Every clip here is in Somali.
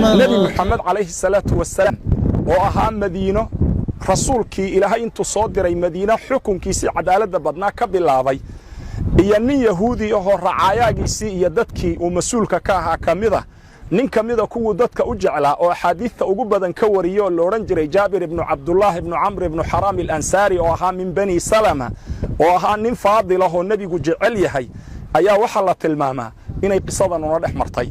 Nebi Moxamed calayhi salaatu wasalaam oo ahaa Madiino rasuulkii Ilaahay intuu soo diray, Madiino xukunkiisii cadaaladda badnaa ka bilaabay, iyo nin Yahuudi ahoo racaayaagiisii iyo dadkii uu mas-uulka ka ahaa ka mida, nin ka mida kuwuu dadka u jeclaa oo axaadiidta ugu badan ka wariyo oo la odhan jiray Jaabir ibnu Cabdullaah ibnu Camr ibnu Xaraam Alansaari, oo ahaa min Bani Salama, oo ahaa nin faadil ah oo nebigu jecel yahay, ayaa waxaa la tilmaamaa inay qisadan una dhex martay.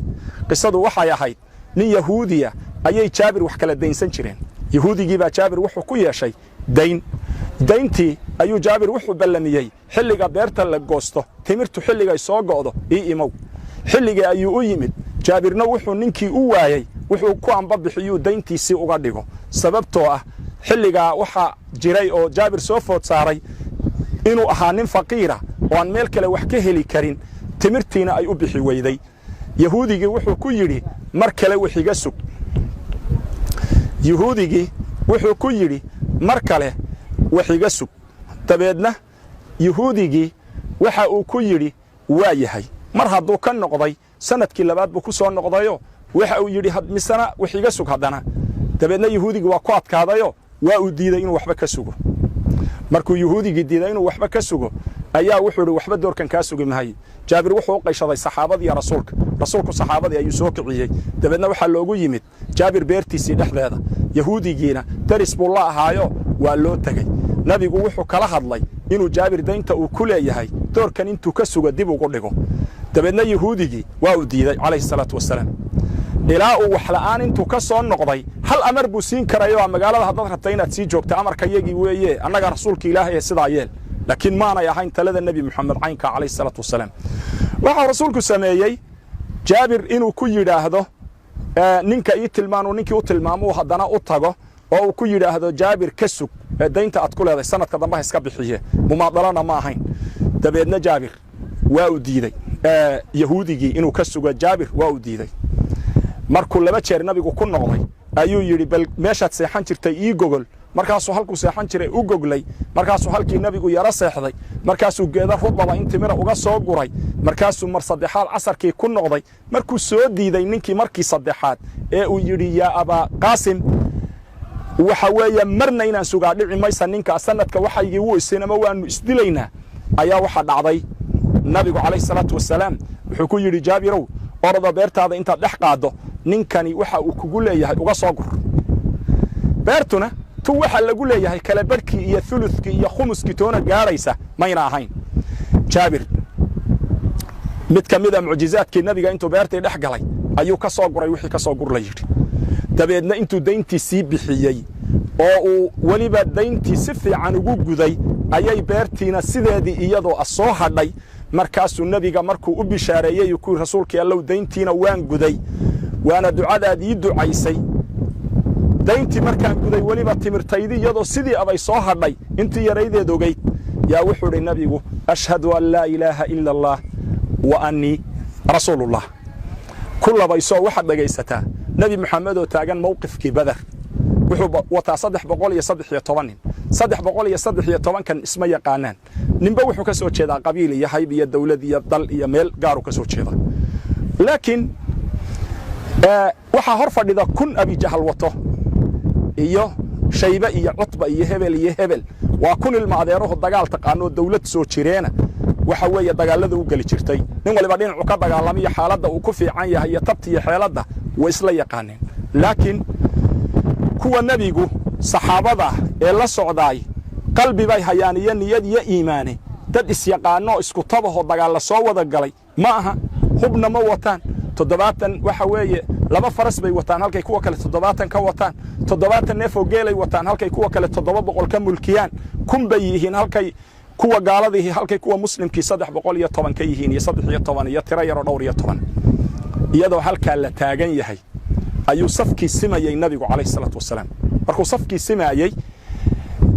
Qisadu waxay ahayd nin Yahuudiya ayay Jaabir wax kala daynsan jireen. Yahuudigii baa Jaabir wuxuu ku yeeshay dayn. Dayntii ayuu Jaabir wuxuu ballamiyey xilliga beerta la goosto, timirtu xilligay soo go'do ii imow. Xilligii ayuu u yimid. Jaabirna wuxuu ninkii u waayey wuxuu ku ambabixiyuu dayntiisii uga dhigo, sababtoo ah xilligaa waxaa jiray oo Jaabir soo food saaray inuu ahaa nin faqiira oo aan meel kale wax ka heli karin, timirtiina ay u bixi weyday. Yahuudigii wuxuu ku yidhi, "Mar kale wax iga sug." Yahuudigii wuxuu ku yidhi, "Mar kale wax iga sug." Dabeedna Yahuudigii waxa uu ku yidhi, "Waa yahay." Mar hadduu ka noqday, sanadkii labaad buu ku soo noqdayo waxa uu yidhi, "Misena wax iga sug haddana." Dabeedna Yahuudigii waa ku adkaadayo, waa uu diiday inuu waxba ka sugo. Markuu Yahuudigii diiday inuu waxba ka sugo, ayaa wuxuu idhi, "Waxba doorkan kaa sugi maayo." Jaabir wuxuu u qayshaday saxaabadii rasuulka. Rasuulku saxaabadii ayuu soo kiciyey. Dabeedna waxaa loogu yimid Jaabir beertiisii dhexdeeda. Yahuudigiina daris buu la ahaayo, waa loo tegey. Nabigu wuxuu kala hadlay inuu Jaabir daynta uu ku leeyahay doorkan intuu ka sugo dib ugu dhigo. Dabeedna Yahuudigii waa uu diiday calayhi salaatu wasalaam, ilaa uu waxla'aan intuu ka soo noqday. Hal amar buu siin karayoo, magaalada haddaad rabta inaad sii joogta, amarka yagii weeye annaga rasuulka Ilaahay ee sidaa yeel. Laakiin maanay ahayn talada Nebi Moxamed caynka calayhi salaatu wasalaam. Waxaa rasuulku sameeyey Jaabir inuu ku yidhaahdo, "Ninka ii tilmaanuu." Ninkii u tilmaamuu haddana u tago oo uu ku yidhaahdo, "Jaabir, ka sug daynta aad ku leedahay, sanadka dambe ha iska bixiye." Mumaadalana ma ahayn. Dabeedna Jaabir waa uu diiday Yahuudigii inuu ka sugo. Jaabir waa uu diiday. Markuu laba jeer nabigu ku noqday ayuu yidhi, "Bal meeshaad seexan jirtay ii gogol." Markaasuu halkuu seexan jiray u goglay. Markaasuu halkii nebigu yaro seexday. Markaasuu geeda rudaba in timira uga soo guray. Markaasuu mar saddexaad casarkii ku noqday. Markuu soo diiday ninkii markii saddexaad ee uu yidhi, "Yaa Abaa Qaasim, waxa weeye marna inaan sugaa dhici maysa ninkaa, sanadka waxaygii wuu isin ama waanu isdilaynaa," ayaa waxaa dhacday nabigu calayhi salaatu wasalaam wuxuu ku yidhi, "Jaabirow, orada beertaada intaad dhex qaaddo ninkani waxa uu kugu leeyahay uga soo gur." Beertuna tu waxaa lagu leeyahay kala barhkii iyo thuludkii iyo khumuskii toona gaadhaysa mayna ahayn. Jaabir mid ka mid a mucjizaadkii nabiga, intuu beertii dhex galay ayuu ka soo guray wixii ka soo gur la yidhi. Dabeedna intuu dayntii sii bixiyey oo uu weliba dayntii si fiican ugu guday ayay beertiina sideedii iyadoo ah soo hadhay. Markaasuu nebiga markuu u bishaareeyey ku yidhi, "Rasuulkii Allow, dayntiina waan guday, waana ducadaad ii ducaysay. Dayntii markaan guday, weliba timirtaydi iyadoo sidii abay soo hadhay intii yaraydeed ogayd," yaa wuxuu idhi nabigu, "Ashhadu an laa ilaaha ila Allah wa annii rasuulullah." Ku labaysoo waxaad dhegaysataa Nebi Moxamed oo taagan mowqifkii Beder. Wuxuu wataa 313 nin. 313-kan isma yaqaanaan. Ninba wuxuu ka soo jeedaa qabiil iyo hayb iyo dawlad iyo dal iyo meel gaaru ka soo jeeda. Laakiin waxaa hor fadhida 1000 Abijahal wato iyo Shaybe iyo Cutba iyo hebel iyo hebel. Waa 1000 ilma adeerahu dagaal taqaanoo dawlad soo jireena, waxa weeye dagaallada u geli jirtay. Nin waliba dhinacu ka dagaalamiyo xaaladda uu ku fiican yahay iyo tabta iyo xeeladda way isla yaqaaneen. Laakiin kuwa nebigu saxaabada ee la socdaay qalbi bay hayaan iyo niyad iyo iimaane. Dad isyaqaanoo isku tabahoo dagaal la soo wada galay ma aha. Hubna ma wataan. 70 waxa weeye laba faras bay wataan halkay kuwa kale 70 ka wataan. 70 neefoo geelay wataan halkay kuwa kale 700 ka mulkiyaan. 1000 bay yihiin halkay kuwa gaaladiihi, halkay kuwa muslimkii 310 ka yihiin iyo 13 iyo tiro yaroo dhowr iyo toban. Iyadoo halkaa la taagan yahay ayuu safkii simayey nabigu calayhi salaatu wasalaam. Markuu safkii simaayey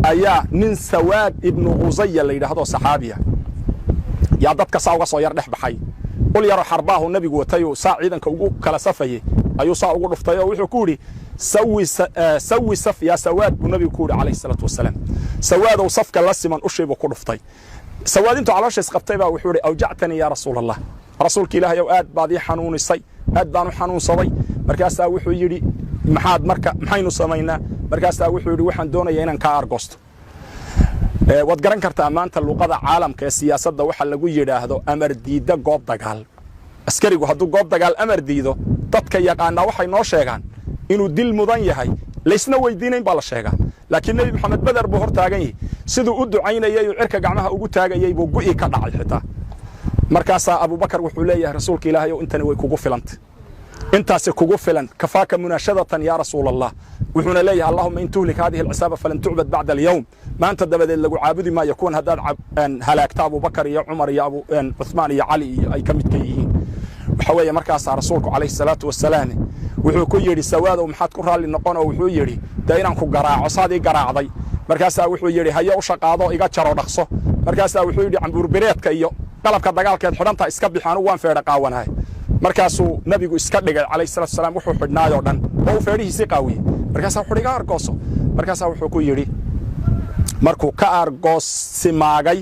ayaa nin Sawaad ibnu Qusaya la yidhaahdo, saxaabiya, yaa dadka saa uga soo yar dhex baxay. Ul yaroo xarbaahu nabigu watay oo saa ciidanka ugu kala safayey ayuu saa ugu dhuftay oo wuxuu ku yidhi, "Sawi sawi saf yaa Sawaad," buu nabigu ku yidhi calayhi salaatu wasalaam. "Sawaadow, safka la siman." Ushiibuu ku dhuftay. Sawaad intuu caloosha isqabtay baa wuxuu yidhi, "Awjactanii yaa rasuul Allah." Rasuulka Ilaahay ow, aad baad ii xanuunisay, aad baan u xanuunsaday. Markaasaa wuxuu yidhi, maxaad marka, maxaynu samaynaa? Markaasaa wuxuu yidhi, waxaan doonayaa inaan kaa argoosto. Waad garan kartaa maanta luqada caalamka ee siyaasadda waxa lagu yidhaahdo amar diidda goob dagaal. Askarigu hadduu goob dagaal amar diido, dadka yaqaanaa waxay noo sheegaan inuu dil mudan yahay, laysna weydiinayn baa la sheegaa. Laakiin Nebi Maxamed Beder buu hor taagan yahay. Siduu u ducaynayay uu cirka gacmaha ugu taagayey buu gu'ii ka dhacay xitaa. Markaasaa Abubakar wuxuu leeyahay, rasuulka Ilaahay ow, intani way kugu filantay, intaasi kugu filan, كفاك مناشدة يا رسول الله. Wuxuuna leeyahay, اللهم إن تهلك هذه العصابة فلن تعبد بعد اليوم. Maanta dabadeed lagu caabudi maayo kuwan haddaad halaagta, Abubakar iyo Cumar iyo abu Cuthmaan iyo Cali iyo ay ka midka yihiin. Waxa weeye, markaasaa rasuulku calayhi salaatu wasalaam wuxuu ku yidhi, Sawaadow, maxaad ku raalli noqon? Oo wuxuu yidhi, dee inaan ku garaaco saad ii garaacday. Markaasaa wuxuu yidhi, hayo, u shaqaado, iga jaro dhaqso. Markaasaa wuxuu yidhi, cambuurbireedka iyo qalabka dagaalkeed xidhanta iska bixi, anugu waan feedha qaawanahay. Markaasuu nabigu iska dhigay calayhi salatu wasalaam wuxuu xidhnaayoo dhan oo uu feedhihiisii qaawiyey. Markaasaa wuxuu iga argooso. Markaasaa wuxuu ku yidhi, markuu ka argoosimaagay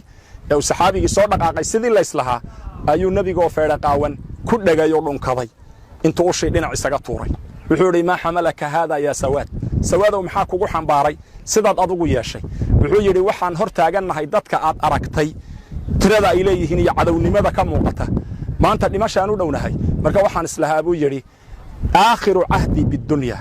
ee uu saxaabigii soo dhaqaaqay sidii layslahaa, ayuu nebigoo feedha qaawan ku dhegay oo dhunkaday intuu ushii dhinac isaga tuuray. Wuxuu yidhi, ما حملك هذا يا سواد? Sawaadow, maxaa kugu xambaaray sidaad adugu yeeshay? Wuxuu yidhi, waxaan hor taagannahay dadka aad aragtay tirada ay leeyihiin iyo cadownimada ka muuqata. Maanta dhimashaan u dhownahay. Marka waxaan islahaa, buu yidhi, آخر عهدي بالدنيا,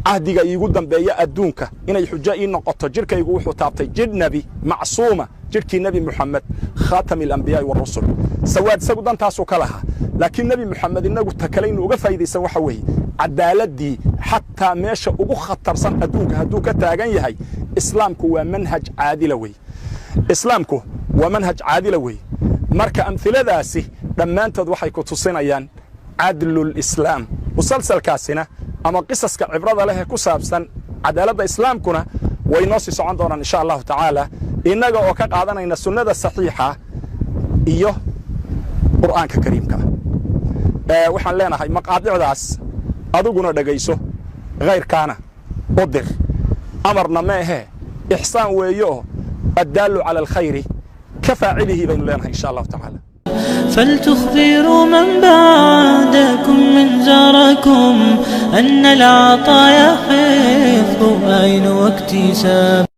cahdiga iigu dambeeya adduunka, inay xujo ii noqoto jidhkaygu wuxuu taabtay jidh nebi macsuuma, jidhkii Nebi Moxamed خاتم الأنبياء والرسل. Sawaad isagu dantaasuu ka lahaa, laakiin Nebi Moxamed inagu takalaynu uga faa'idaysan waxa weeye caddaaladdii, xataa meesha ugu khatarsan adduunka hadduu ka taagan yahay. Islaamku waa manhaj caadila wey, islaamku waa manhaj caadila wey. Marka amhiladaasi dhammaantood waxay ku tusinayaan عدل الإسلام. Musalsalkaasina ama qisaska cibrada leh ee ku saabsan cadaaladda islaamkuna way noo sii socon doonaan, insha Allahu tacaala, innaga oo ka qaadanayna sunnada saxiixa iyo Qur'aanka Kariimka. Waxaan leenahay, maqaadicdaas adiguna dhegayso, khayrkaana u dir. Amarna ma ahee, ixsaan weeye oo الدال على الخير كفاعله baynu leenahay, insha Allahu tacaala. فلتخبروا من بعدكم من زاركم أن العطايا حفظ أين واكتساب.